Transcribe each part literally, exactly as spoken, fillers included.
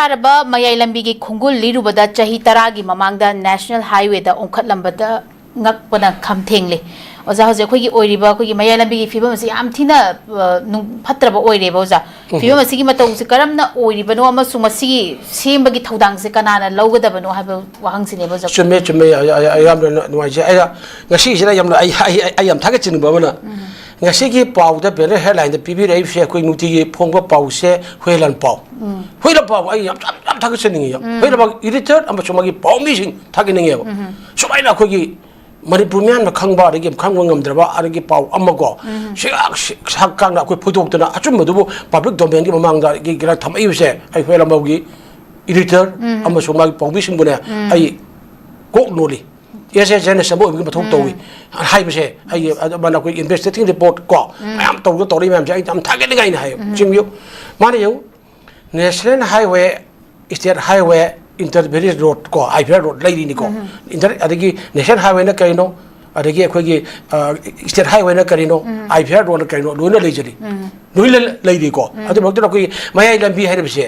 ꯍꯥꯏꯔꯕ ꯃꯌꯥꯏ ꯂꯝꯕꯤꯒꯤ ꯈꯣꯡꯒꯨꯜ ꯂꯤꯔꯨꯕꯗ ꯆꯍꯤ ꯇꯔꯥꯒꯤ ꯃꯃꯥꯡꯗ National Highwayꯗ ꯑꯣꯟꯈꯠꯂꯝꯕꯗ ꯉꯛꯄꯅ ꯈꯝ ꯊꯦꯡꯂꯦ꯫ ꯑꯣꯖꯥ, ꯍꯧꯖꯤꯛ ꯑꯩꯈꯣꯏꯒꯤ ꯑꯣꯏꯔꯤꯕ ꯑꯩꯈꯣꯏꯒꯤ ꯃꯌꯥꯏ ꯂꯝꯕꯤꯒꯤ ꯐꯤꯕꯝ ꯑꯁꯤ ꯌꯥꯝ ꯊꯤꯅ, ꯑ, ꯅꯨꯡ-, ꯐꯠꯇ꯭ꯔꯕ ꯑꯣꯏꯔꯦꯕ, ꯑꯣꯖꯥ꯫ ꯎꯝ꯫ ꯐꯤꯕꯝ ꯑꯁꯤꯒꯤ ꯃꯇꯧꯁꯤ ꯀꯔꯝꯅ ꯑꯣꯏꯔꯤꯕꯅꯣ ꯑꯃꯁꯨꯡ ꯃꯁꯤꯒꯤ ꯁꯦꯝꯕꯒꯤ ꯊꯧꯗꯥꯡꯁꯦ ꯀꯅꯥꯅ ꯂꯧꯒꯗꯕꯅꯣ ꯍꯥꯏꯕ ꯋꯥꯍꯪꯁꯤꯅꯦꯕ, ꯑꯣꯖꯥ꯫ ꯆꯨꯝꯃꯦ, ꯆꯨꯝꯃꯦ꯫ ꯑ-, ꯑ-, ꯑ-, ꯌꯥꯝꯅ ꯅꯨꯡꯉꯥꯏꯖꯩ꯫ ꯑꯩꯅ ꯉꯁꯤꯁꯤꯗ ꯌꯥꯝꯅ ꯑꯩ, ꯑꯩ, ꯑꯩ, ꯑꯩ ꯌꯥꯝ ꯊꯥꯒꯠꯆꯅꯤꯡꯕ ꯑꯃꯅ, ꯎꯝ꯫ ꯉꯁꯤꯒꯤ ꯄꯥꯎꯗ banner headlineꯗ ꯄꯤꯕꯤꯔꯛꯏꯕꯁꯦ ꯑꯩꯈꯣꯏ ꯅꯨꯡꯇꯤꯒꯤ ꯐꯣꯡꯕ ꯄꯥꯎꯁꯦ ꯍꯨꯏꯂꯟ ꯄꯥꯎ꯫ ꯎꯝ꯫ ꯍꯨꯏꯂꯟ ꯄꯥꯎ ꯑꯩ ꯌꯥꯝ, ꯌꯥꯝ, ꯌꯥꯝ ꯊꯥꯒꯠꯆꯅꯤꯡꯉꯤ꯫ ꯎꯝ꯫ ꯍꯨꯏꯂꯟ ꯄꯥꯎ editor ꯑꯃꯁꯨꯡ ꯃꯥꯒꯤ ꯄꯥꯎꯃꯤꯁꯤꯡ ꯊꯥꯒꯠꯅꯤꯡꯉꯦꯕ꯫ ꯎꯝ꯫ ꯁꯨꯃꯥꯏꯅ ꯑꯩꯈꯣꯏꯒꯤ ꯃꯅꯤꯄꯨꯔ ꯃꯤꯌꯥꯝꯅ ꯈꯪꯕ ꯑꯗꯒꯤ ꯈꯪꯕ ꯉꯝꯗ꯭ꯔꯕ ꯑꯗꯒꯤ ꯄꯥꯎ ꯑꯃꯀꯣ, ꯎꯝ꯫ ꯁꯤ-, ꯁꯤ-, ꯁꯛ ꯀꯥꯡꯅ ꯑꯩꯈꯣꯏ ꯐꯣꯏꯗꯣꯛꯇꯅ ꯑꯆꯨꯝꯕꯗꯨꯕꯨ public domainꯒꯤ ꯃꯃꯥꯡꯗ ꯑꯩꯒꯤ ꯊꯝꯃꯛꯏꯕꯁꯦ ꯑꯩ ꯍꯨꯏꯂꯟ ꯄꯥꯎꯒꯤ editor ꯎꯝ꯫ ꯑꯃꯁꯨꯡ ꯃꯥꯒꯤ ꯄꯥꯎꯃꯤꯁꯤꯡꯕꯨꯅꯦ ꯎꯝ꯫ ꯑꯩ ꯀꯣꯛ ꯅꯣꯜꯂꯤ꯫ Yes, yes, yes, ꯅ ꯁꯦꯝꯕ ꯑꯣꯏꯕꯒꯤ ꯃꯊꯧ ꯎꯝ꯫ ꯇꯧꯏ ꯍꯥꯏꯕꯁꯦ ꯑꯩ, ꯑꯗꯨ ꯃꯥꯅ ꯑꯩꯈꯣꯏ investigating report ꯀꯣ ꯎꯝ꯫ ꯃꯌꯥꯝ ꯇꯧꯗꯅ ꯇꯧꯔꯛꯏ ꯃꯌꯥꯝꯁꯦ ꯑꯩ ꯌꯥꯝ ꯊꯥꯒꯠꯅꯤꯡꯉꯥꯏꯅꯤ ꯍꯥꯏꯌꯦꯕ꯫ ꯎꯝ꯫ ꯆꯤꯡꯕꯤꯌꯨ꯫ ꯃꯥꯅ ꯌꯦꯡꯉꯨ, National Highway, State Highway, Inter Village Road ꯀꯣ, IVR road ꯂꯩꯔꯤꯅꯤꯀꯣ꯫ ꯎꯝ꯫ Inter-, ꯑꯗꯒꯤ National Highwayꯅ ꯀꯔꯤꯅꯣ? ꯑꯗꯒꯤ ꯑꯩꯈꯣꯏꯒꯤ, ꯑ, State Highwayꯅ ꯀꯔꯤꯅꯣ? ꯎꯝ꯫ IVR roadꯅ ꯀꯔꯤꯅꯣ? ꯂꯣꯏꯅ ꯂꯩꯖꯔꯤ꯫ ꯎꯝ꯫ ꯂꯣꯏꯅ ꯂꯩꯔꯤꯀꯣ꯫ ꯎꯝ꯫ ꯑꯗꯨ ꯃꯔꯛꯇꯗ ꯑꯩꯈꯣꯏꯒꯤ ꯃꯌꯥꯏ ꯂꯝꯕꯤ ꯍꯥꯏꯔꯤꯕꯁꯦ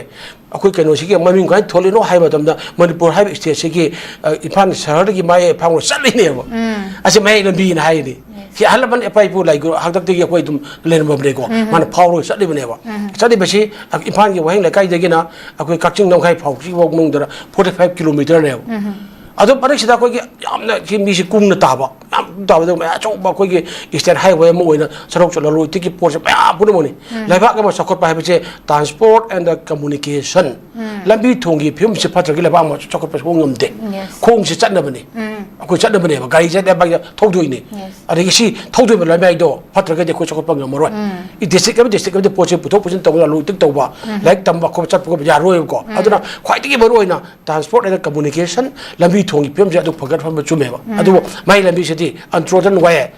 ꯑꯩꯈꯣꯏ ꯀꯩꯅꯣꯁꯤꯒꯤ ꯃꯃꯤꯡ ꯀꯃꯥꯏꯅ ꯊꯣꯜꯂꯤꯅꯣ ꯍꯥꯏꯕ ꯃꯇꯝꯗ ꯃꯅꯤꯄꯨꯔ ꯍꯥꯏꯕ stateꯁꯤꯒꯤ, ꯑ, ꯏꯝꯐꯥꯜ ꯁꯍꯔꯗꯒꯤ ꯃꯌꯥꯏ ꯐꯥꯎꯕ ꯆꯠꯂꯤꯅꯦꯕ꯫ ꯎꯝ꯫ ꯑꯁꯤ ꯃꯌꯥꯏ ꯂꯝꯕꯤꯅ ꯍꯥꯏꯔꯤꯅꯤ꯫ Yes꯫ ꯁꯤ ꯑꯍꯜ ꯂꯃꯟ ꯏꯄꯥ ꯏꯄꯨ ꯂꯥꯏꯒꯨ ꯍꯥꯛꯇꯛꯇꯒꯤ ꯑꯩꯈꯣꯏ ꯑꯗꯨꯝ ꯂꯩꯔꯝꯃꯕꯅꯤꯀꯣ꯫ ꯎꯝ꯫ ꯃꯥꯅ ꯐꯥꯎꯔꯒ ꯆꯠꯂꯤꯕꯅꯦꯕ꯫ ꯎꯝ꯫ ꯆꯠꯂꯤꯕꯁꯤ ꯏꯝꯐꯥꯜꯒꯤ ꯋꯥꯍꯦꯡ ꯂꯩꯀꯥꯏꯗꯒꯤꯅ ꯑꯩꯈꯣꯏ ꯀꯛꯆꯤꯡ ꯂꯝꯈꯥꯏ ꯐꯥꯎꯁꯤꯐꯥꯎ ꯃꯅꯨꯡꯗ forty five kilometerꯅꯦꯕ꯫ ꯎꯝ꯫ ꯑꯗꯣ ꯃꯔꯛꯁꯤꯗ ꯑꯩꯈꯣꯏꯒꯤ ꯌꯥꯝꯅ ꯁꯤ ꯃꯤꯁꯤ ꯀꯨꯡꯅ ꯇꯥꯕ, ꯌꯥꯝ ꯇꯥꯕꯗ ꯃꯌꯥꯝ ꯑꯆꯧꯕ ꯑꯩꯈꯣꯏꯒꯤ state highway ꯑꯃ ꯑꯣꯏꯅ ꯁꯔꯨꯛ ꯆꯠꯂ ꯂꯣꯏꯇꯤꯛꯀꯤ ꯄꯣꯠꯁꯦ ꯃꯌꯥꯝ ꯄꯨꯝꯅꯃꯛꯅꯤ꯫ ꯎꯝ꯫ ꯂꯩꯕꯥꯛ ꯑꯃ ꯆꯥꯎꯈꯠꯄ ꯍꯥꯏꯕꯁꯦ transport and communication, ꯎꯝ꯫ ꯂꯝꯕꯤ ꯊꯣꯡꯒꯤ ꯐꯤꯕꯝꯁꯤ ꯐꯠꯇ꯭ꯔꯒꯗꯤ ꯂꯩꯕꯥꯛ ꯑꯃ ꯆꯥꯎꯈꯠꯄ ꯁꯨꯡꯉꯝ ꯉꯝꯗꯦ꯫ Yes꯫ ꯈꯣꯡꯁꯤ ꯆꯠꯅꯕꯅꯤ꯫ ꯎꯝ꯫ ꯑꯩꯈꯣꯏ ꯆꯠꯅꯕꯅꯦꯕ, ꯒꯥꯔꯤ ꯆꯠꯅꯕ ꯊꯧꯗꯣꯏꯅꯤ꯫ Yes꯫ ꯑꯗꯒꯤ ꯁꯤ ꯊꯧꯗꯣꯏꯕ ꯂꯝꯕꯤꯗꯣ ꯐꯠꯇ꯭ꯔꯒꯗꯤ ꯑꯩꯈꯣꯏ ꯆꯥꯎꯈꯠꯄ ꯉꯝꯃꯔꯣꯏ꯫ ꯎꯝ꯫ ꯏ district ꯑꯃ district ꯑꯃꯗ ꯄꯣꯠꯁꯦ ꯄꯨꯊꯣꯛ ꯄꯨꯁꯤꯟ ꯇꯧꯕꯗ ꯂꯣꯏꯇꯤꯛ ꯇꯧꯕ, ꯎꯝ꯫ ꯂꯥꯏꯔꯤꯛ ꯇꯝꯕ ꯈꯣꯠꯄ ꯆꯠꯄ ꯈꯣꯠꯄ ꯌꯥꯔꯣꯏꯕꯀꯣ꯫ ꯎꯝ꯫ ꯑꯗꯨꯅ ꯈ꯭ꯋꯥꯏꯗꯒꯤ ꯃꯔꯨ ꯑꯣꯏꯅ transport and communication, ꯂꯝꯕꯤ ꯊꯣꯡꯒꯤ ꯐꯤꯕꯝꯁꯦ ꯑꯗꯨ ꯐꯒꯠꯍꯟꯕ ꯆꯨꯝꯃꯦꯕ꯫ ꯎꯝ꯫ ꯑꯗꯨꯕꯨ ꯃꯥꯏ ꯂꯝꯕꯤꯁꯤꯗꯤ untrodden way,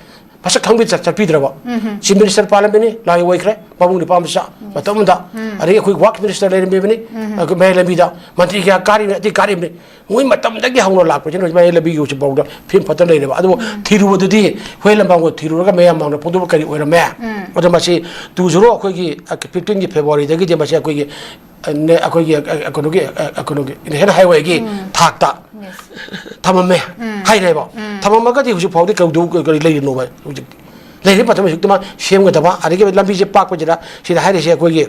ꯃꯁꯛ ꯈꯪꯕꯤ ꯆꯠ-, ꯆꯠꯄꯤꯗ꯭ꯔꯕ꯫ ꯎꯝ꯫ Chief Minister ꯄꯥꯜꯂꯝꯃꯤꯅꯤ, ꯂꯥꯏ ꯑꯣꯏꯈ꯭ꯔꯦ, ꯃꯕꯨꯡ ꯅꯤꯄꯥ ꯃꯆꯥ ꯃꯇꯝ ꯑꯃꯗ꯫ ꯎꯝ꯫ ꯑꯗꯒꯤ ꯑꯩꯈꯣꯏ work minister ꯂꯩꯔꯝꯃꯤꯕꯅꯤ, ꯎꯝ꯫ ꯑꯩꯈꯣꯏ ꯃꯌꯥꯏ ꯂꯝꯕꯤꯗ ꯃꯟꯇ꯭ꯔꯤ ꯀꯌꯥ ꯀꯥꯔꯤꯕꯅꯤ, ꯑꯇꯩ ꯀꯥꯔꯤꯕꯅꯤ꯫ ꯃꯣꯏ ꯃꯇꯝꯗꯒꯤ ꯍꯧꯅ ꯂꯥꯛꯄꯁꯤꯅ ꯍꯧꯖꯤꯛ ꯃꯌꯥꯏ ꯂꯝꯕꯤꯒꯤ ꯍꯧꯖꯤꯛ ꯐꯥꯎꯗ ꯐꯤꯕꯝ ꯐꯠꯇꯅ ꯂꯩꯔꯦꯕ꯫ ꯑꯗꯨꯕꯨ ꯎꯝ꯫ ꯊꯤꯔꯨꯕꯗꯗꯤ ꯍꯨꯏꯂꯟ ꯄꯥꯎ ꯊꯤꯔꯨꯔꯒ ꯃꯌꯥꯝ ꯃꯥꯡꯗ ꯐꯣꯡꯗꯣꯛꯄ ꯀꯔꯤ ꯑꯣꯏꯔꯝꯃꯦ? ꯎꯝ꯫ ꯑꯗꯣ ꯃꯁꯤ two zero ꯑꯩꯈꯣꯏꯒꯤ, ꯑ, fifteenꯒꯤ Februaryꯗꯒꯤꯗꯤ ꯃꯁꯤ ꯑꯩꯈꯣꯏꯒꯤ ꯅꯦ-, ꯑꯩꯈꯣꯏꯒꯤ, ꯑ, ꯀꯩꯅꯣꯒꯤ, ꯑ, ꯀꯩꯅꯣꯒꯤ ꯅꯦꯁꯅꯦꯜ ꯍꯥꯏꯋꯦꯒꯤ ꯊꯥꯛꯇ ꯊꯝꯃꯝꯃꯦ ꯍꯥꯏꯔꯦꯕ꯫ ꯊꯝꯃꯝꯃꯒꯗꯤ ꯍꯧꯖꯤꯛ ꯐꯥꯎꯗꯤ ꯀꯩꯗꯧ-, ꯀꯔꯤ ꯂꯩꯔꯤꯅꯣꯕ ꯍꯧꯖꯤꯛ? ꯂꯩꯔꯤꯕ ꯃꯇꯝꯗ ꯍꯧꯖꯤꯛꯇ ꯃꯥ ꯁꯦꯝꯒꯗꯕ, ꯑꯗꯒꯤ ꯂꯝꯕꯤꯁꯦ ꯄꯥꯛꯄꯁꯤꯗ ꯁꯤꯗ ꯍꯥꯏꯔꯤꯁꯦ ꯑꯩꯈꯣꯏꯒꯤ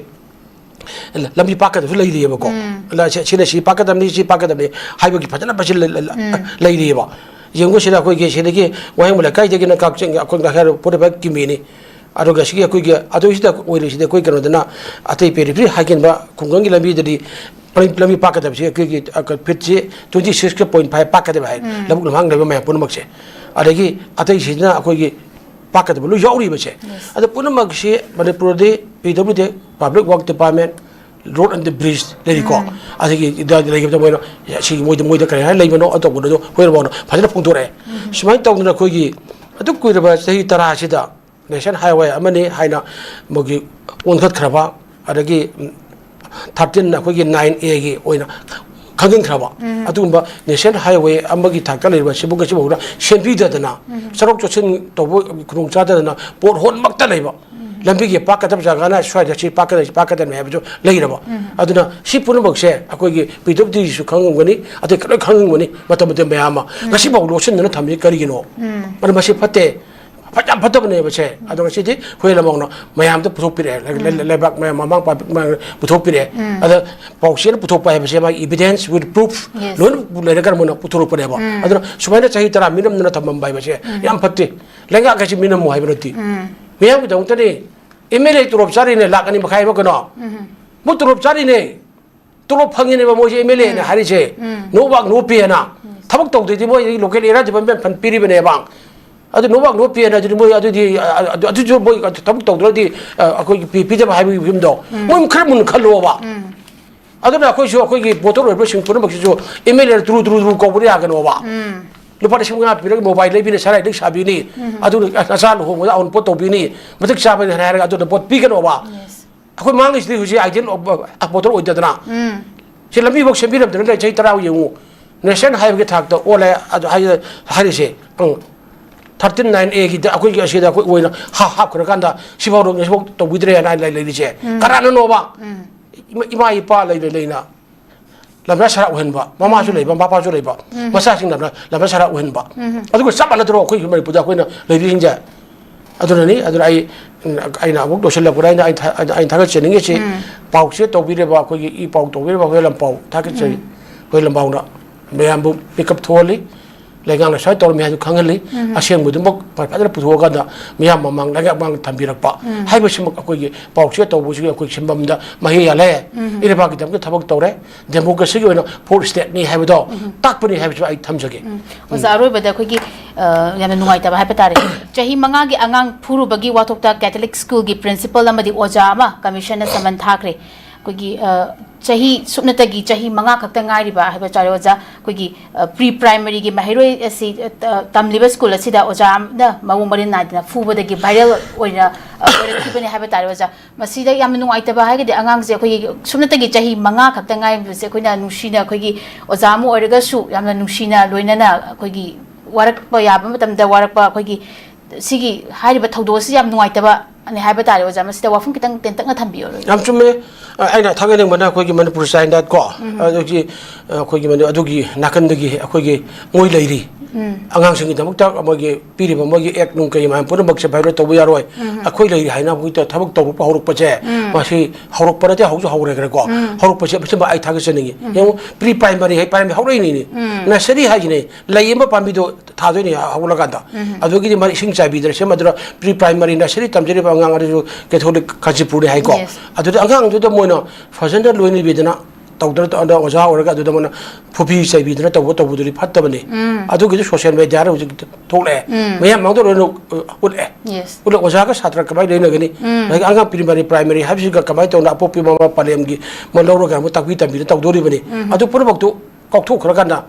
ꯂꯝꯕꯤ ꯄꯥꯛꯀꯗꯕꯁꯨ ꯂꯩꯔꯤꯑꯕꯀꯣ꯫ ꯂ-, ꯁꯤ-, ꯁꯤꯅ ꯁꯤ ꯄꯥꯛꯀꯗꯕꯅꯤ, ꯁꯤ ꯄꯥꯛꯀꯗꯕꯅꯤ ꯍꯥꯏꯕꯒꯤ ꯐꯖꯅ ꯐꯖꯅ ꯂ-, ꯂ-, ꯂꯩꯔꯤꯑꯕ꯫ ꯌꯦꯡꯉꯨ ꯁꯤꯗ ꯑꯩꯈꯣꯏꯒꯤ ꯁꯤꯗꯒꯤ ꯋꯥꯍꯦꯡꯕꯝ ꯂꯩꯀꯥꯏꯗꯒꯤꯅ ꯀꯛꯆꯤꯡ ꯑꯩꯈꯣꯏ ꯉꯁꯥꯏ ꯐꯣꯔꯇꯤ ꯐꯥꯏꯚ ꯀꯤꯃꯤꯅꯤ꯫ ꯑꯗꯨꯒ ꯁꯤꯒꯤ ꯑꯩꯈꯣꯏꯒꯤ ꯑꯗꯨ ꯁꯤꯗ ꯑꯣꯏꯔꯤꯁꯤꯗꯤ ꯑꯩꯈꯣꯏ ꯀꯩꯅꯣꯗꯅ ꯑꯇꯩ ꯄꯦꯔꯤꯐꯦꯔꯤ ꯍꯥꯏꯒꯟꯕ ꯈꯨꯡꯒꯪꯒꯤ ꯂꯝꯕꯤꯗꯗꯤ ꯂꯝꯕꯤ, ꯂꯝꯕꯤ ꯄꯥꯛꯀꯗꯕꯁꯤ ꯑꯩꯈꯣꯏꯒꯤ, ꯑ, ꯐꯤꯠꯁꯤ ꯇ꯭ꯋꯦꯟꯇꯤ ꯁꯤꯛꯁ ꯄꯣꯏꯟ ꯐꯥꯏꯚ ꯄꯥꯛꯀꯗꯕ ꯍꯥꯏ꯫ ꯂꯧꯕꯨꯛ ꯂꯝꯍꯥꯡ ꯂꯩꯕ ꯃꯌꯥꯝ ꯄꯨꯝꯅꯃꯛꯁꯦ꯫ ꯑꯗꯒꯤ ꯑꯇꯩꯁꯤꯅ ꯑꯩꯈꯣꯏꯒꯤ ꯄꯥꯛꯀꯗꯕ ꯂꯣꯏ ꯌꯥꯎꯔꯤꯕꯁꯦ꯫ ꯑꯗꯣ ꯄꯨꯝꯅꯃꯛꯁꯤ ꯃꯅꯤꯄꯨꯔꯗꯤ P W D, public work department, road and bridge ꯂꯩꯔꯤꯀꯣ꯫ ꯑꯗꯒꯤ ꯏꯗ ꯂꯩꯒꯗꯕ ꯃꯣꯏꯅ ꯁꯤꯒꯤ ꯃꯣꯏꯗ, ꯃꯣꯏꯗ ꯀꯔꯤ ꯍꯥꯏꯅ ꯂꯩꯕꯅꯣ, ꯑꯇꯧꯕꯗꯣ ꯍꯣꯏꯔꯕꯥꯎꯅ ꯐꯖꯅ ꯐꯣꯡꯗꯣꯔꯛꯑꯦ꯫ ꯁꯨꯃꯥꯏꯅ ꯇꯧꯗꯅ ꯑꯩꯈꯣꯏꯒꯤ ꯑꯗꯨꯛ ꯀꯨꯏꯔꯕ ꯆꯍꯤ ꯇꯔꯥꯁꯤꯗ ꯅꯦꯁꯅꯦꯜ ꯍꯥꯏꯋꯦ ꯑꯃꯅꯤ ꯍꯥꯏꯅ ꯃꯣꯏꯒꯤ ꯑꯣꯟꯈꯠꯈ꯭ꯔꯕ, ꯑꯗꯒꯤ, ꯎꯝ, ꯊꯥꯔꯇꯤꯟ ꯑꯩꯈꯣꯏꯒꯤ ꯅꯥꯏꯟ ꯑꯦꯒꯤ ꯑꯣꯏꯅ ꯈꯪꯖꯤꯟꯈ꯭ꯔꯕ ꯑꯗꯨꯒꯨꯝꯕ ꯅꯦꯁꯅꯦꯜ ꯍꯥꯏꯋꯦ ꯑꯃꯒꯤ ꯊꯥꯛꯇ ꯂꯩꯔꯤꯕ ꯁꯤꯕꯨ ꯉꯁꯤꯐꯥꯎꯗ ꯁꯦꯝꯕꯤꯗꯗꯅ, ꯆꯠꯊꯣꯛ ꯆꯠꯁꯤꯟ ꯇꯧꯕ ꯈꯨꯗꯣꯡ ꯆꯥꯗꯗꯅ, ꯄꯣꯠ ꯍꯣꯟꯃꯛꯇ ꯂꯩꯕ, ꯂꯝꯕꯤꯒꯤ ꯄꯥꯛꯀꯗꯕ ꯖꯒꯥꯅ ꯁ꯭ꯋꯥꯏꯗ ꯁꯤ ꯄꯥꯛꯀꯗꯕ, ꯁꯤ ꯄꯥꯛꯀꯗꯕꯅꯤ ꯍꯥꯏꯕꯁꯨ ꯂꯩꯔꯕ꯫ ꯑꯗꯨꯅ ꯁꯤ ꯄꯨꯝꯅꯃꯛꯁꯦ ꯑꯩꯈꯣꯏꯒꯤ ꯄꯤ ꯗꯕ꯭ꯂꯤꯎ ꯗꯤꯁꯨ ꯈꯪꯉꯝꯒꯅꯤ, ꯑꯇꯩ ꯂꯣꯏ ꯈꯪꯉꯝꯒꯅꯤ, ꯃꯇꯝ ꯃꯇꯝ ꯃꯌꯥꯝ ꯑꯃ ꯉꯁꯤꯐꯥꯎ ꯂꯣꯠꯁꯤꯟꯗꯨꯅ ꯊꯝꯃꯤ ꯀꯔꯤꯒꯤꯅꯣ? ꯑꯗꯨ ꯃꯁꯤ ꯐꯠꯇꯦ꯫ ꯐꯠ-, ꯌꯥꯝ ꯐꯠꯇꯕꯅꯦꯕ ꯁꯦ꯫ ꯑꯗꯣ ꯉꯁꯤꯗꯤ ꯍꯨꯏ ꯂꯃꯥꯎꯅ ꯃꯌꯥꯝꯗ ꯄꯨꯊꯣꯛꯄꯤꯔꯛꯑꯦ꯫ ꯂꯩ-, ꯂꯩ-, ꯂꯩꯕꯥꯛ ꯃꯌꯥꯝ, ꯃꯃꯥ ꯃꯄꯥ ꯃꯌꯥꯝ ꯄꯨꯊꯣꯛꯄꯤꯔꯛꯑꯦ꯫ ꯑꯗ ꯄꯥꯎꯆꯦꯅ ꯄꯨꯊꯣꯛꯄ ꯍꯥꯏꯕꯁꯦ ꯃꯥꯒꯤ evidence with proof ꯂꯣꯏꯅ ꯂꯩꯔꯒ ꯃꯣꯏꯅ ꯄꯨꯊꯣꯔꯛꯄꯅꯦꯕ꯫ ꯑꯗꯨꯅ ꯁꯨꯃꯥꯏꯅ ꯆꯍꯤ ꯇꯔꯥ ꯃꯤꯅꯝꯗꯅ ꯊꯝꯃꯝꯕ ꯍꯥꯏꯕꯁꯦ ꯌꯥꯝ ꯐꯠꯇꯦ꯫ ꯂꯩꯉꯥꯛ ꯍꯥꯏꯁꯤ ꯃꯤꯅꯝꯃꯨ ꯍꯥꯏꯕ ꯅꯠꯇꯦ꯫ ꯃꯤꯌꯥꯝꯒꯤꯗꯃꯛꯇꯅꯤ꯫ ꯑꯦꯝ ꯑꯦꯜ ꯑꯦ ꯇꯣꯂꯣꯞ ꯆꯥꯔꯤꯅꯦ, ꯂꯥꯛ ꯑꯅꯤ ꯃꯈꯥꯏ ꯑꯃ ꯀꯩꯅꯣ꯫ ꯃꯣꯏ ꯇꯣꯂꯣꯞ ꯆꯥꯔꯤꯅꯦ꯫ ꯇꯣꯂꯣꯞ ꯐꯪꯉꯤꯅꯦꯕ ꯃꯣꯏꯁꯦ ꯑꯦꯝ ꯑꯦꯜ ꯑꯦꯅ ꯍꯥꯏꯔꯤꯁꯦ꯫ No work, no pay ꯍꯥꯏꯅ꯫ ꯊꯕꯛ ꯇꯧꯗ꯭ꯔꯗꯤ ꯃꯣꯏ local area development fund ꯄꯤꯔꯤꯕꯅꯦꯕ꯫ ꯑꯗꯨ no work, no pay ꯍꯥꯏꯅ ꯑꯗꯨꯗꯤ ꯃꯣꯏ ꯑꯗꯨꯗꯤ, ꯑ, ꯑꯗꯨ, ꯑꯗꯨꯁꯨ ꯃꯣꯏ ꯊꯕꯛ ꯇꯧꯗ꯭ꯔꯗꯤ, ꯑ, ꯑꯩꯈꯣꯏꯒꯤ ꯄꯤ-, ꯄꯤꯗꯕ ꯍꯥꯏꯕꯒꯤ ꯐꯤꯕꯝꯗꯣ꯫ ꯃꯣꯏ ꯈꯔ ꯃꯨꯟꯅ ꯈꯜꯂꯣꯕ꯫ ꯑꯗꯨꯅ ꯑꯩꯈꯣꯏꯁꯨ ꯑꯩꯈꯣꯏꯒꯤ voter ꯑꯣꯏꯕꯁꯤꯡ ꯄꯨꯝꯅꯃꯛꯁꯤꯁꯨ ꯑꯦꯝ ꯑꯦꯜ ꯑꯦ ꯇꯨꯔꯨ ꯇꯨꯔꯨ ꯇꯨꯔꯨ ꯀꯧꯕꯗꯤ ꯌꯥꯒꯅꯣꯕ꯫ ꯂꯨꯄꯥ ꯂꯤꯁꯤꯡ ꯃꯉꯥ ꯄꯤꯔꯒ mobile ꯂꯩꯕꯤꯅꯤ, ꯁꯅꯥ ꯂꯤꯛ ꯁꯥꯕꯤꯅꯤ꯫ ꯑꯗꯨꯅ ꯅꯆꯥ ꯂꯨꯍꯣꯡꯕꯗ ꯑꯎꯟꯄꯣꯠ ꯇꯧꯕꯤꯅꯤ꯫ ꯃꯇꯤꯛ ꯆꯥꯕꯅꯤ ꯍꯥꯏꯔꯒ ꯑꯗꯨꯅ vote ꯄꯤꯒꯅꯣꯕ꯫ ꯑꯩꯈꯣꯏ ꯃꯥꯡꯉꯤꯁꯤꯗꯤ ꯍꯧꯖꯤꯛ ideal voter ꯑꯣꯏꯗꯗꯅ꯫ ꯁꯤ ꯂꯝꯕꯤꯐꯥꯎ ꯁꯦꯝꯕꯤꯔꯝꯗꯅ ꯂꯩ, ꯆꯍꯤ ꯇꯔꯥ ꯌꯦꯡꯉꯨ꯫ National highway ꯒꯤ ꯊꯥꯛꯇ ꯑꯣꯜꯂꯦ ꯑꯗꯨ ꯍꯥꯏ-, ꯍꯥꯏꯔꯤꯁꯦ꯫ ꯎꯝ꯫ ꯊꯥꯔꯇꯤꯟ ꯅꯥꯏꯟ ꯑꯦ ꯒꯤꯗ ꯑꯩꯈꯣꯏꯒꯤ ꯑꯁꯤꯗ ꯑꯩꯈꯣꯏ ꯑꯣꯏꯅ ꯍꯥ-, ꯍꯥꯞꯈ꯭ꯔꯀꯥꯟꯗ ꯁꯤꯐꯥꯎ ꯉꯁꯤꯐꯥꯎ ꯇꯧꯕꯤꯗ꯭ꯔꯦꯅ ꯍꯥꯏ ꯂꯩ-, ꯂꯩꯔꯤꯁꯦ꯫ ꯀꯅꯥꯅꯅꯣꯕ? ꯏꯃꯥ, ꯏꯃꯥ ꯏꯄꯥ ꯂꯩꯅ ꯂꯩꯅ ꯂꯝꯖꯥ ꯁꯔꯥ ꯑꯣꯏꯍꯟꯕ, ꯃꯃꯥꯁꯨ ꯂꯩꯕ, ꯃꯄꯥꯁꯨ ꯂꯩꯕ, ꯃꯆꯥꯁꯤꯡꯅ ꯂꯝꯖꯥ ꯁꯔꯥ ꯑꯣꯏꯍꯟꯕ꯫ ꯑꯗꯨꯒ ꯆꯞ ꯃꯥꯟꯅꯗ꯭ꯔꯣ ꯑꯩꯈꯣꯏꯒꯤ ꯃꯅꯤꯄꯨꯔꯗ ꯑꯩꯈꯣꯏꯅ ꯂꯩꯔꯤꯁꯤꯡꯁꯦ? ꯑꯗꯨꯅꯅꯤ꯫ ꯑꯗꯨꯅ ꯑꯩ, ꯑꯩꯅ ꯑꯃꯨꯛ ꯂꯣꯏꯁꯤꯜꯂꯛꯄꯗ ꯑꯩꯅ, ꯑꯩꯅ ꯊꯥ-, ꯑꯩꯅ ꯊꯥꯒꯠꯆꯅꯤꯡꯉꯤꯁꯤ, ꯄꯥꯎ ꯆꯦ ꯇꯧꯕꯤꯔꯤꯕ ꯑꯩꯈꯣꯏꯒꯤ ꯏ ꯄꯥꯎ ꯇꯧꯕꯤꯔꯤꯕ ꯑꯩꯈꯣꯏ ꯂꯝꯄꯥꯎ ꯊꯥꯒꯠꯆꯔꯤ꯫ ꯑꯩꯈꯣꯏ ꯂꯝꯄꯥꯎꯅ ꯃꯌꯥꯝꯕꯨ ꯄꯤꯛꯑꯞ ꯊꯣꯛꯍꯜꯂꯤ, ꯂꯩꯉꯥꯛꯅ ꯁꯨꯃꯥꯏꯅ ꯇꯧꯔꯝꯃꯤ ꯍꯥꯏꯗꯨ ꯈꯪꯍꯜꯂꯤ, ꯑꯁꯦꯡꯕꯗꯨꯃꯛ ꯐꯖꯅ ꯄꯨꯊꯣꯛꯑꯀꯥꯟꯗ ꯃꯤꯌꯥꯝ ꯃꯃꯥꯡ ꯂꯩꯉꯥꯛ ꯃꯃꯥꯡꯗ ꯊꯝꯕꯤꯔꯛꯄ ꯍꯥꯏꯕꯁꯤꯃꯛ ꯑꯩꯈꯣꯏꯒꯤ ꯄꯥꯎ ꯆꯦ ꯇꯧꯕꯁꯤꯒꯤ ꯑꯩꯈꯣꯏ ꯁꯤꯟꯐꯝꯗ ꯃꯍꯩ ꯌꯥꯜꯂꯦ꯫ ꯏꯔꯩꯄꯥꯛꯀꯤꯗꯃꯛꯇ ꯊꯕꯛ ꯇꯧꯔꯦ, ꯗꯦꯃꯣꯀ꯭ꯔꯦꯁꯤꯒꯤ ꯑꯣꯏꯅ ꯐꯣꯔ ꯁ꯭ꯇꯦꯠꯅꯤ ꯍꯥꯏꯕꯗꯣ ꯇꯥꯛꯄꯅꯤ ꯍꯥꯏꯕꯁꯨ ꯑꯩ ꯊꯝꯖꯒꯦ꯫ ꯑꯣꯖꯥ, ꯑꯔꯣꯏꯕꯗ ꯑꯩꯈꯣꯏꯒꯤ, ꯑ, ꯌꯥꯝꯅ ꯅꯨꯡꯉꯥꯏꯇꯕ ꯍꯥꯏꯕ ꯇꯥꯔꯦ꯫ ꯆꯍꯤ ꯃꯉꯥꯒꯤ ꯑꯉꯥꯡ ꯐꯨꯔꯨꯕꯒꯤ ꯋꯥꯊꯣꯛꯇ ꯀꯦꯊꯣꯂꯤꯛ ꯁ꯭ꯀꯨꯜꯒꯤ ꯄ꯭ꯔꯤꯟꯁꯤꯄꯜ ꯑꯃꯗꯤ ꯑꯣꯖꯥ ꯑꯃ ꯀꯃꯤꯁꯟꯅ ꯁꯃꯟ ꯊꯥꯈ꯭ꯔꯦ꯫ ꯑꯩꯈꯣꯏꯒꯤ, ꯑ, ꯆꯍꯤ ꯁꯨꯞꯅꯇꯒꯤ ꯆꯍꯤ ꯃꯉꯥ ꯈꯛꯇ ꯉꯥꯏꯔꯤꯕ ꯍꯥꯏꯕ ꯇꯥꯔꯦ, ꯑꯣꯖꯥ꯫ ꯑꯩꯈꯣꯏꯒꯤ, ꯑ, ꯄ꯭ꯔꯤ ꯄ꯭ꯔꯥꯏꯃꯔꯤꯒꯤ ꯃꯍꯩꯔꯣꯏ ꯑꯁꯤ, ꯑ, ꯇ-, ꯇꯝꯂꯤꯕ ꯁ꯭ꯀꯨꯜ ꯑꯁꯤꯗ ꯑꯣꯖꯥ ꯑꯃꯅ ꯃꯑꯣꯡ ꯃꯔꯤꯟ ꯅꯥꯏꯗꯅ ꯐꯨꯕꯗꯒꯤ ꯚꯥꯏꯔꯦꯜ ꯑꯣꯏꯅ, ꯑ, ꯑꯣꯏꯔꯛꯈꯤꯕꯅꯤ ꯍꯥꯏꯕ ꯇꯥꯔꯦ, ꯑꯣꯖꯥ꯫ ꯃꯁꯤꯗ ꯌꯥꯝꯅ ꯅꯨꯡꯉꯥꯏꯇꯕ ꯍꯥꯏꯔꯒꯗꯤ ꯑꯉꯥꯡꯁꯦ ꯑꯩꯈꯣꯏꯒꯤ ꯁꯨꯞꯅꯇꯒꯤ ꯆꯍꯤ ꯃꯉꯥ ꯈꯛꯇ ꯉꯥꯏꯔꯤꯕꯁꯦ ꯑꯩꯈꯣꯏꯅ ꯅꯨꯡꯁꯤꯅ, ꯑꯩꯈꯣꯏꯒꯤ ꯑꯣꯖꯥ ꯑꯃ ꯑꯣꯏꯔꯒꯁꯨ ꯌꯥꯝꯅ ꯅꯨꯡꯁꯤꯅ ꯂꯣꯏꯅꯅ ꯑꯩꯈꯣꯏꯒꯤ ꯋꯥꯔꯛꯄ ꯌꯥꯕ ꯃꯇꯝꯗ ꯋꯥꯔꯛꯄ, ꯑꯩꯈꯣꯏꯒꯤ ꯁꯤꯒꯤ ꯍꯥꯏꯔꯤꯕ ꯊꯧꯗꯣꯛ ꯑꯁꯤ ꯌꯥꯝ ꯅꯨꯡꯉꯥꯏꯇꯕꯅꯤ ꯍꯥꯏꯕ ꯇꯥꯔꯦ, ꯑꯣꯖꯥ꯫ ꯃꯁꯤꯗ ꯋꯥꯐꯝ ꯈꯤꯇꯪ ꯇꯦꯟꯇꯛꯅ ꯊꯝꯕꯤꯌꯨ꯫ ꯌꯥꯝ ꯆꯨꯝꯃꯦ꯫ ꯑ, ꯑꯩꯅ ꯊꯥꯒꯠꯅꯤꯡꯕꯅ ꯑꯩꯈꯣꯏꯒꯤ ꯃꯅꯤꯄꯨꯔ ꯆꯥꯏꯜ ꯂꯥꯏꯟ ꯀꯣ, ꯑꯗꯨꯒꯤ, ꯑ, ꯑꯩꯈꯣꯏꯒꯤ ꯃꯅꯤ-, ꯑꯗꯨꯒꯤ ꯅꯥꯀꯟꯗꯒꯤ ꯑꯩꯈꯣꯏꯒꯤ ꯃꯣꯏ ꯂꯩꯔꯤ꯫ ꯑꯉꯥꯡꯁꯤꯡꯒꯤꯗꯃꯛꯇ ꯃꯣꯏꯒꯤ ꯄꯤꯔꯤꯕ ꯃꯣꯏꯒꯤ ꯑꯦꯛ ꯅꯨꯡ ꯀꯩ ꯃꯌꯥꯝ ꯄꯨꯝꯅꯃꯛꯁꯦ ꯚꯥꯏꯑꯣꯂꯦꯠ ꯇꯧꯕ ꯌꯥꯔꯣꯏ꯫ ꯑꯩꯈꯣꯏ ꯂꯩꯔꯤ ꯍꯥꯏꯅ ꯍꯧꯖꯤꯛꯇ ꯊꯕꯛ ꯇꯧꯔꯛꯄ ꯍꯧꯔꯛꯄꯁꯦ, ꯃꯁꯤ ꯍꯧꯔꯛꯄ ꯅꯠꯇꯦ, ꯍꯧꯁꯨ ꯍꯧꯔꯦꯈ꯭ꯔꯦꯀꯣ꯫ ꯍꯧꯔꯛꯄꯁꯦ ꯃꯁꯤꯃ ꯑꯩ ꯊꯥꯒꯠꯆꯅꯤꯡꯉꯤ꯫ ꯌꯦꯡꯉꯨ, ꯄ꯭ꯔꯤ ꯄ꯭ꯔꯥꯏꯃꯔꯤ ꯍꯥꯏ, ꯄ꯭ꯔꯥꯏꯃꯔꯤ ꯍꯧꯔꯛꯏꯅꯤꯅꯦ꯫ ꯅꯔꯁꯔꯤ ꯍꯥꯏꯁꯤꯅꯦ, ꯂꯩ ꯑꯃ ꯄꯥꯝꯕꯤꯗꯣ ꯊꯥꯗꯣꯏꯅꯦ ꯍꯧꯒꯠꯂꯀꯥꯟꯗ꯫ ꯑꯗꯨꯒꯤꯗꯤ ꯃꯥ ꯏꯁꯤꯡ ꯆꯥꯏꯕꯤꯗꯅ ꯁꯦꯝꯃꯗꯨꯅ ꯄ꯭ꯔꯤ ꯄ꯭ꯔꯥꯏꯃꯔꯤ ꯅꯔꯁꯔꯤ ꯇꯝꯖꯔꯤꯕ ꯑꯉꯥꯡ ꯑꯗꯨꯁꯨ ꯀꯦꯊꯣꯂꯤꯛ ꯀꯥꯟꯆꯤꯄꯨꯔꯅꯤ ꯍꯥꯏꯀꯣ꯫ Yes. ꯑꯗꯨꯗ ꯑꯉꯥꯡꯗꯨꯗ ꯃꯣꯏꯅ ꯐꯖꯅ ꯂꯣꯏꯅꯕꯤꯗꯅ ꯇꯧꯗꯅ, ꯑꯗ ꯑꯣꯖꯥ ꯑꯣꯏꯔꯒ ꯑꯗꯨꯗ ꯃꯣꯏꯅ ꯐꯨꯕꯤ ꯆꯩꯕꯤꯗꯅ ꯇꯧꯕ ꯇꯧꯕꯗꯨꯗꯤ ꯐꯠꯇꯕꯅꯤ꯫ ꯑꯗꯨꯒꯤꯗꯤ ꯁꯣꯁꯤꯌꯦꯜ ꯃꯦꯗꯤꯌꯥꯗ ꯍꯧꯖꯤꯛ ꯊꯣꯛꯂꯛꯑꯦ꯫ ꯃꯌꯥꯝ ꯃꯥꯡꯗ ꯂꯣꯏꯅ, ꯑ, ꯎꯠꯂꯦ꯫ Yes. ꯎꯠꯂꯦ, ꯑꯣꯖꯥꯒ ꯁꯥꯇ꯭ꯔ ꯀꯃꯥꯏꯅ ꯂꯣꯏꯅꯒꯅꯤ? ꯑꯗꯒꯤ ꯑꯉꯥꯡ ꯄ꯭ꯔꯤ ꯄ꯭ꯔꯥꯏꯃꯔꯤ ꯍꯥꯏꯕꯁꯤꯒ ꯀꯃꯥꯏꯅ ꯇꯧꯅ ꯑꯄꯣꯛꯄꯤ ꯃꯃꯥ ꯄꯂꯦꯝꯒꯤ ꯑꯃ ꯂꯧꯔꯒ ꯑꯃꯨꯛ ꯇꯥꯛꯄꯤ ꯇꯝꯕꯤꯗꯅ ꯇꯧꯗꯣꯔꯤꯕꯅꯤ꯫ ꯑꯗꯨ ꯄꯨꯝꯅꯃꯛꯇꯨ ꯀꯥꯎꯊꯣꯛꯈ꯭ꯔꯀꯥꯟꯗ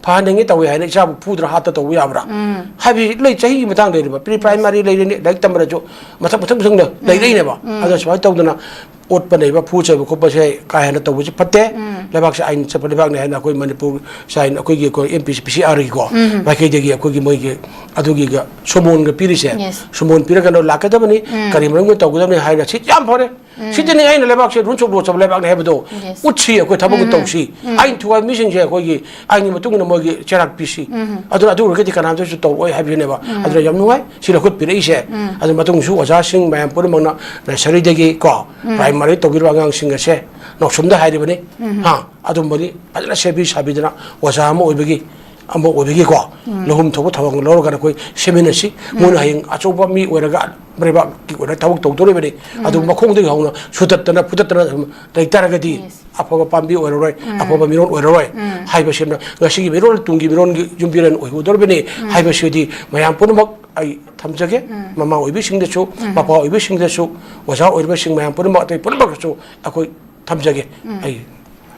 ꯐꯍꯟꯅꯤꯡꯉꯤ ꯇꯧꯏ ꯍꯥꯏꯅ ꯏꯆꯥꯕꯨ ꯐꯨꯗ꯭ꯔꯥ ꯍꯥꯠꯇ ꯇꯧꯕ ꯌꯥꯕ꯭ꯔꯥ? ꯍꯥꯏꯕꯗꯤ ꯂꯩ, ꯆꯍꯤꯒꯤ ꯃꯇꯥꯡ ꯂꯩꯔꯤꯕ꯫ ꯄ꯭ꯔꯤ ꯄ꯭ꯔꯥꯏꯃꯔꯤ ꯂꯩꯔꯤꯅꯤ, ꯂꯥꯏꯔꯤꯛ ꯇꯝꯕꯗꯁꯨ ꯃꯊꯪ ꯃꯊꯪ ꯃꯊꯪꯗ ꯂꯩꯔꯛꯏꯅꯦꯕ꯫ ꯑꯗꯣ ꯁꯨꯃꯥꯏꯅ ꯇꯧꯗꯅ ꯑꯣꯠꯄ ꯅꯩꯕ, ꯐꯨ ꯆꯩꯕ ꯈꯣꯠꯄꯁꯦ ꯀꯥ ꯍꯦꯟꯅ ꯇꯧꯕꯁꯦ ꯐꯠꯇꯦ꯫ ꯎꯝ꯫ ꯂꯩꯕꯥꯛꯁꯦ ꯑꯥꯏꯟ ꯆꯠꯄ ꯂꯩꯕꯥꯛꯅꯤ ꯍꯥꯏꯅ ꯑꯩꯈꯣꯏ ꯃꯅꯤꯄꯨꯔ ꯁꯥꯏꯟ, ꯑꯩꯈꯣꯏꯒꯤ, ꯑꯩꯈꯣꯏ ꯑꯦꯝ ꯄꯤ ꯁꯤ, ꯄꯤ ꯁꯤ ꯑꯥꯔꯒꯤꯀꯣ ꯎꯝ꯫ ꯃꯥꯏꯀꯩꯗꯒꯤ ꯑꯩꯈꯣꯏꯒꯤ ꯃꯣꯏꯒꯤ ꯑꯗꯨꯒꯤꯒ ꯁꯣꯃꯣꯟꯒ ꯄꯤꯔꯤꯁꯦ, Yes. ꯁꯣꯃꯣꯟ ꯄꯤꯔꯒꯅ ꯂꯥꯛꯀꯗꯕꯅꯤ, ꯎꯝ꯫ ꯀꯔꯤ ꯃꯔꯝꯒꯤ ꯇꯧꯒꯗꯕꯅꯤ ꯍꯥꯏꯅ ꯁꯤ ꯌꯥꯝ ꯐꯔꯦ꯫ ꯎꯝ꯫ ꯁꯤꯗꯅꯤ ꯑꯩꯅ ꯂꯩꯕꯥꯛꯁꯦ ꯔꯨꯜꯁ ꯑꯣꯐ ꯂꯣ ꯆꯠꯄ ꯂꯩꯕꯥꯛꯅꯤ ꯍꯥꯏꯕꯗꯣ Yes. ꯎꯠꯁꯤ, ꯑꯩꯈꯣꯏ ꯊꯕꯛꯇꯨ ꯎꯝ, ꯎꯝ꯫ ꯇꯧꯁꯤ꯫ ꯎꯝ꯫ ꯑꯥꯏꯟ ꯊꯨꯒꯥꯏꯕ ꯃꯤꯁꯤꯡꯁꯦ ꯑꯩꯈꯣꯏꯒꯤ ꯑꯥꯏꯟꯒꯤ ꯃꯇꯨꯡ ꯏꯟꯅ ꯃꯣꯏꯒꯤ ꯆꯩꯔꯥꯛ ꯄꯤꯁꯤ꯫ ꯎꯝ꯫ ꯑꯗꯨꯅ ꯑꯗꯨ ꯑꯣꯏꯔꯒꯗꯤ ꯀꯅꯥꯝꯇꯁꯨ ꯇꯧꯔꯛꯑꯣꯏ ꯍꯥꯏꯕꯁꯤꯅꯦꯕ꯫ ꯎꯝ꯫ ꯑꯗꯨꯅ ꯌꯥꯝ ꯅꯨꯡꯉꯥꯏ ꯁꯤ ꯂꯧꯈꯠꯄꯤꯔꯛꯏꯁꯦ꯫ ꯎꯝ꯫ ꯑꯗꯨ ꯃꯇꯨꯡꯁꯨ ꯑꯣꯖꯥꯁꯤꯡ ꯃꯌꯥꯝ ꯄꯨꯝꯅꯃꯛꯅ ꯅꯔꯁꯔꯤꯗꯒꯤ ꯀꯣ ꯎꯝ꯫ ꯄ꯭ꯔꯥꯏꯃꯥꯔꯤ ꯇꯧꯕꯤꯔꯤꯕ ꯑꯉꯥꯡꯁꯤꯡ ꯑꯁꯦ ꯅꯥꯎꯁꯨꯝꯗ ꯍꯥꯏꯔꯤꯕꯅꯤ꯫ ꯎꯝ꯫ ꯍꯥ, ꯑꯗꯨꯝꯕꯗꯤ ꯐꯖꯅ ꯁꯦꯝꯕꯤ ꯁꯥꯕꯤꯗꯅ ꯑꯣꯖꯥ ꯑꯃ ꯑꯣꯏꯕꯒꯤ ꯑꯃ ꯑꯣꯏꯕꯒꯤ ꯀꯣ ꯎꯝ꯫ ꯂꯧꯐꯝ ꯊꯣꯛꯄ ꯊꯧꯗꯥꯡ ꯂꯧꯔꯒ ꯑꯩꯈꯣꯏ ꯁꯦꯝꯃꯤꯟꯅꯁꯤ꯫ ꯎꯝ꯫ ꯃꯣꯏꯅ ꯍꯌꯦꯡ ꯑꯆꯧꯕ ꯃꯤ ꯑꯣꯏꯔꯒ ꯂꯩꯕꯥꯛꯀꯤ ꯑꯣꯏꯅ ꯊꯕꯛ ꯇꯧꯗꯣꯔꯤꯕꯅꯤ꯫ ꯎꯝ꯫ ꯑꯗꯨ ꯃꯈꯣꯡꯗꯒꯤ ꯍꯧꯅ ꯁꯨꯇꯠꯇꯅ ꯐꯨꯇꯠꯇꯅ ꯑꯗꯨꯝ ꯂꯩ ꯇꯥꯔꯒꯗꯤ Yes. ꯑꯐꯕ ꯄꯥꯝꯕꯤ ꯑꯣꯏꯔꯔꯣꯏ, ꯎꯝ꯫ ꯑꯐꯕ ꯃꯤꯔꯣꯜ ꯑꯣꯏꯔꯔꯣꯏ꯫ ꯎꯝ꯫ ꯍꯥꯏꯕꯁꯤꯅ ꯉꯁꯤꯒꯤ ꯃꯤꯔꯣꯜ ꯇꯨꯡꯒꯤ ꯃꯤꯔꯣꯜꯒꯤ ꯌꯨꯝꯕꯤꯔꯦꯟ ꯑꯣꯏꯍꯧꯗꯣꯔꯤꯕꯅꯤ ꯎꯝ꯫ ꯍꯥꯏꯕꯁꯤꯗꯤ ꯃꯌꯥꯝ ꯄꯨꯝꯅꯃꯛ ꯑꯩ ꯊꯝꯖꯒꯦ꯫ ꯎꯝ꯫ ꯃꯃꯥ ꯑꯣꯏꯕꯤꯁꯤꯡꯗꯁꯨ, ꯎꯝ꯫ ꯃꯄꯥ ꯑꯣꯏꯕꯤꯁꯤꯡꯗꯁꯨ, ꯑꯣꯖꯥ ꯑꯣꯏꯔꯤꯕꯁꯤꯡ ꯃꯌꯥꯝ ꯄꯨꯝꯅꯃꯛ, ꯑꯇꯩ ꯄꯨꯝꯅꯃꯛꯇꯁꯨ ꯑꯩꯈꯣꯏ ꯊꯝꯖꯒꯦ꯫ ꯎꯝ꯫ ꯑꯩ